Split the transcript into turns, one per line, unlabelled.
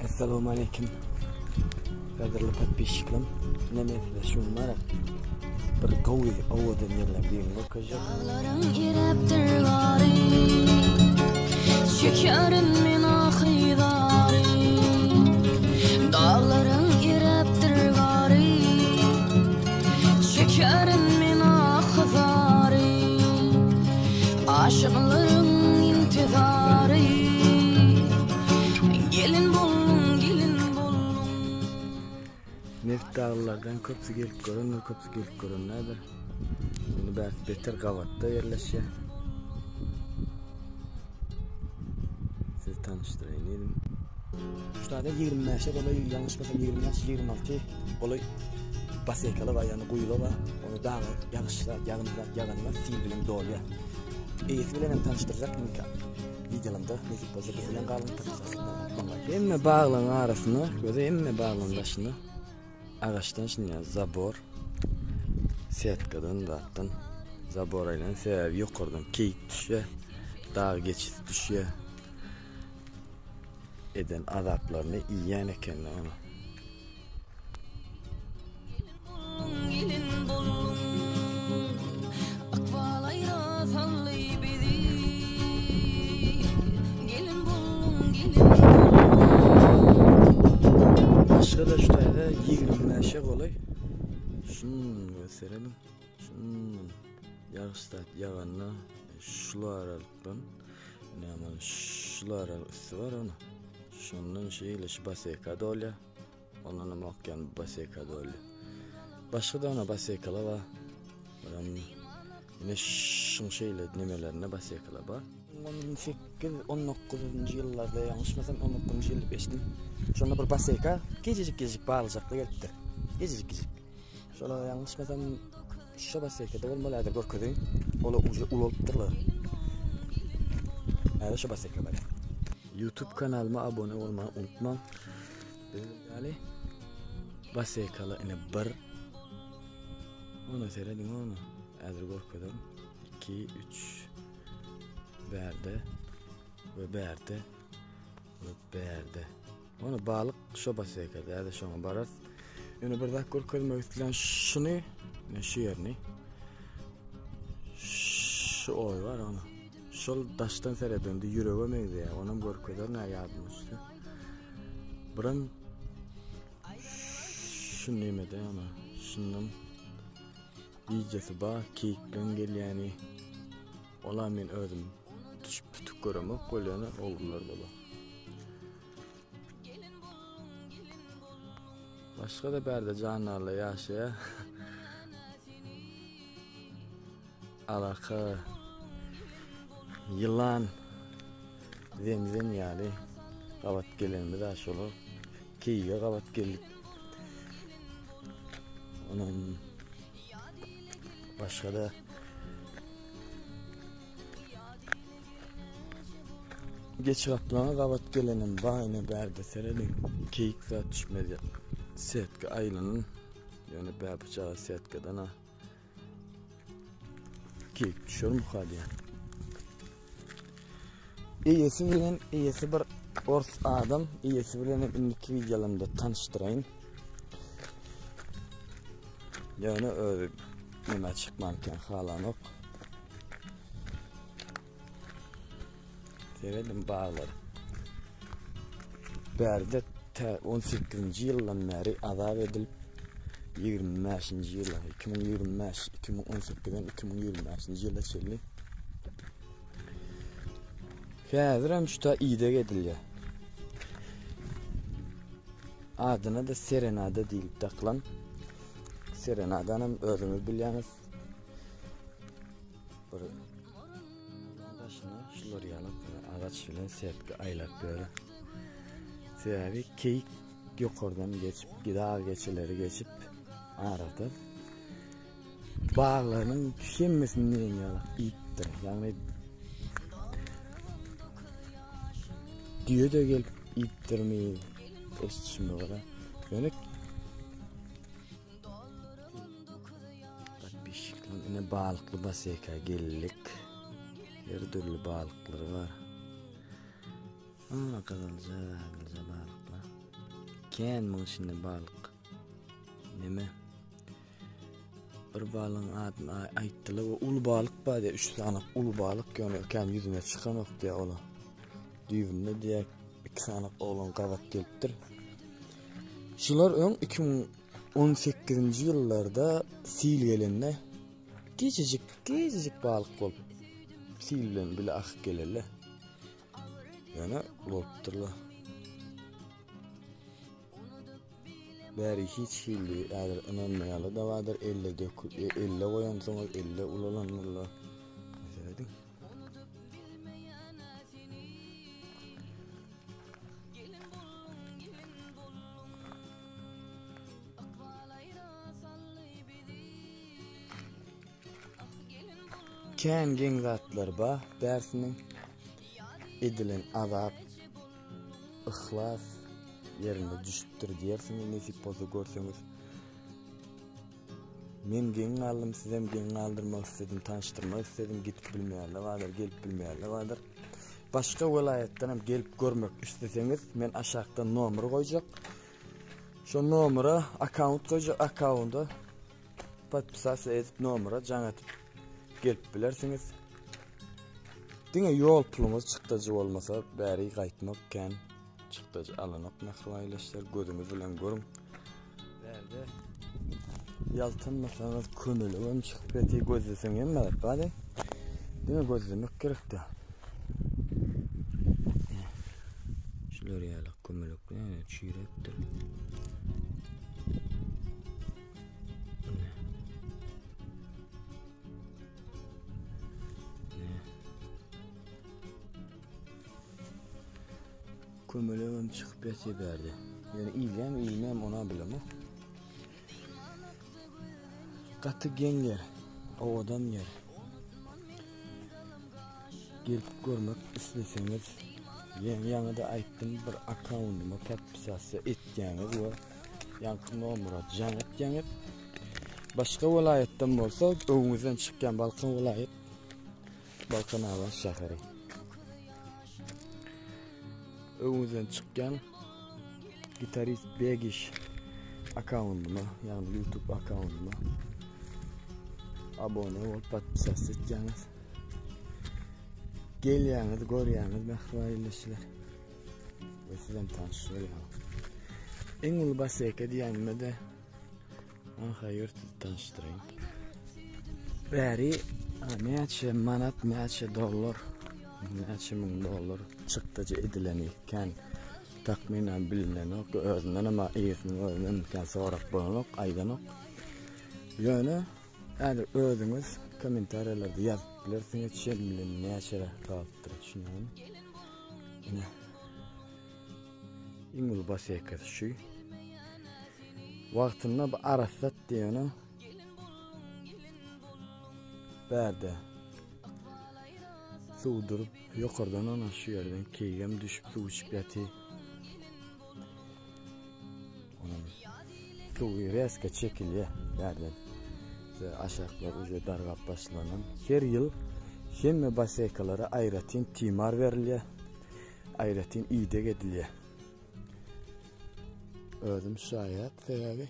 Assalamu aleýkum. Gadyrly podpisçiklerim. Ine men size şu gün bara bir gowy owadan ýerleň birini görkezjek.
Daglaryň eräpdir gary Çekerin men ahy-zary Daglaryň eräpdir gary Çekerin men ahy-zary Aşyklaryň intizary Gelin bolduň, gelin bolduň.
Nebitdaglylardan köpüsi gelip görendir, köpüsi gelip gören däldir. Indi bärsi beter gabatda ýerleşýär. Sizi tanyşdyraýyn diýdim. Şu taýda 25-e golaý, ýalňyşmasam 25, 26 golaý baseýkalar bar, ýagny guýular bar. Ony daga ýagyş zat, ýagyn zat ýaganda sil bilen dolýar. Eýesi bilen hem tanyşdyrjak indiki wideolarymda nesip bolsa biz bilen galyň Hemme baglaryň arasynda, göze hemme baglaryň daşynda agaçdan şunda zabor setkadan zatdan zabor aýlan sebäbi ýokardan keýik düşýär, dag geçisi düşýär. Eden azaplaryny iýýän ekenler ona.
Gelin bolduň, ykbal aýra saldy bizi. Gelin bolduň, gelin bolduň.
Başga-da şu taýda 25-e golaý şuny gösterelim. Şundan ýagyş zat ýaganda şul aralykdan näme şul aralyk üsti bar ona. Şondan şeýle şu baseka dolýar. Ondan hem akýan baseka dolýar. Başga da ona basekalar bar. Olam ine şuň şeýle nemelerinde basekalar bar. 18 19-njy ýyllarda ýalňyşmasam 19-njy ýyl eşitdim. Şonda bir baseka gijejik-gijejik balyjakly gelipdir. Gijejik-gijejik. Şola ýalňyşmasam şu basekada bolmaly häzir görkezeýin. Olar uje ulalypdyrlar. Häzir şu baseka barýar. YouTube kanalyma abone bolmagy unutmaň. Ýaly basekaly ine bir Ona serediň ona. Häzir görkezerin. 2 3 bärde we bärde we bärde. Ona balyk şo basekada. Häzir şoňa bararys. Ýöne bir zat görkezmek isleýän şuny, ine şu ýerini. Şu oý bar ona. Şol daşdan seredende ýürege meňzeýär. Onam görkezerin ha ýadyma düşse. Biram şu nemede ana şundan wideosy bar keýikleň gelýäni. Ola men özüm düşüp pütük göremok bolýany ogullar bolar. Başga-da bärde jandarlar ýaşaýar. Alaka, ýylan, zemzen ýaly gabat gelenimiz ha şolar. Keýige gabat geldik. Ondan başga-da Geçi gaplaňa gabat gelenim bar ine bärde serediň. Keýik zat düşmez setka aýlanan. Ýöne bäbüçaga setkadan ha. Keýik düşermi diýýän. Eýesi bilen eýesi bir ors adam, eýesi bilen hem indiki wideolarymda tanyşdyraýyn. Ýöne özi neme çykmanken halanok. Seredin baglar. Bärde tä 18-nji ýyldan bäri azap edilip 25-nji ýyla 2025 2018-den 2025-nji ýyla çenli Häzir hem şuta ideg edilýär. Adyna da Serenada diýlip dakylan. Serenadanam özüňiz bilýäňiz. Bir daşyna şular ýaly agaç bilen setka aýlap ýör. Sebäbi keýik ýokardan geçip, dag geçileri geçip arada baglarynyň hemmesini diýen ýaly iýipdir. Ýagny düýe de gelip iýipdirmi eşitişime görä. Ýöne Podpisçikler ine balykly baseka geldik. Her dürli balyklar bar. Ana gyzylja, gyzylja balyklar. Kän muň içinde balyk. Neme? Bir balygyň adyny aýtdylar we uly balyk bar diýýär, üç sany uly balyk ýöne kän ýüzüne çykanok diýýär ola. Düýbünde diýýär iki sany oglan gabat gelipdir. Şular öň 2018-nji ýyllarda sil gelende kiçijik kiçijik balyk bolup sil bilen bile akyp gelerler. Ýöne bolupdyrlar. Bäri hiç hili häzir ynanmaýarlar da bardyr. Elle döküp, e, elle goýansoňyz elle ulalandyrlar. Serediň. Kän geň zatlar bar bärsiniň. Edilen azap yhlas ýerine düşüpdir diýersiňiz nesip bolsa görseňiz. Men geň galdym, sizem geň galdyrmak isledim, tanyşdyrmak isledim. Gidip bilmeýänler bardyr, gelip bilmeýänler bardyr. Başga welaýatdan hem gelip görmek isleseňiz, men aşakda nomer goýjak. Şo nomera akkaunt goýjak, akkaunta Podpisasiýa edip nomera jaň edip gelip bilersiňiz. Diňe ýol puluňyz çykdajy bolmasa bäri gaýtmak kän çykdajy alanok mähriban ildeşler gözüňiz bilen görüň. Bärde ýaltanmasaňyz kömelegem çykyp ýatyr gözleseň hemme zat bar. Diňe gözlemek gerekde. Şular ýaly kömelekler çüýräpdir. Kömelegem çykyp ýatyr bärde. Ýöne iýilýärmi, iýilmeýärmi onam bilemok. Gaty geň ýer, owadan ýer. Gelip görmek isleseňiz, ýaňy-da aýtdym, bir akkaundyma podpisasiýa etýäňiz we Ýaňky nomera jaň etýäňiz. Başga welaýatdan bolsa öňüňizden çykýan Balkan welaýat Balkanabat şäheri. Öňüňizden çykýan gitarist Begiş akkaundyma, ýagny YouTube akkaundyma abone bolup podpisasiýa etýäňiz. Gelýäňiz, görýäňiz mähriban ildeşler. We sizem tanyş bolýaň. Iň uly baseka diýenime-de aha ýör sizi tanyşdyraýyn. Bäri näçe manat, näçe dollar, näçe müň dollar çykdajy edileni kän takmynan bilinenok. Özünden hem eýesiniň özünden kän sorap bolanok, aýdanok. Ýöne häzir özüňiz kommentariýalarda ýazyp bilersiňiz, çen bilen näçe galypdyr düşünýäňmi? Ine. Iň uly basekasy şu. Wagtynda bu arasat diýene. Bärde. Suw durup, ýokardan ona şu ýerden keýgem düşüp suw içip ýaty. Onuň suwy reska çekilýär bärden. Aşaklar uje dargap başlanan. Her ýyl hemme basekalara aýratyn timar berilýär. Aýratyn ideg edilýär. Özüm şaýat sebäbi.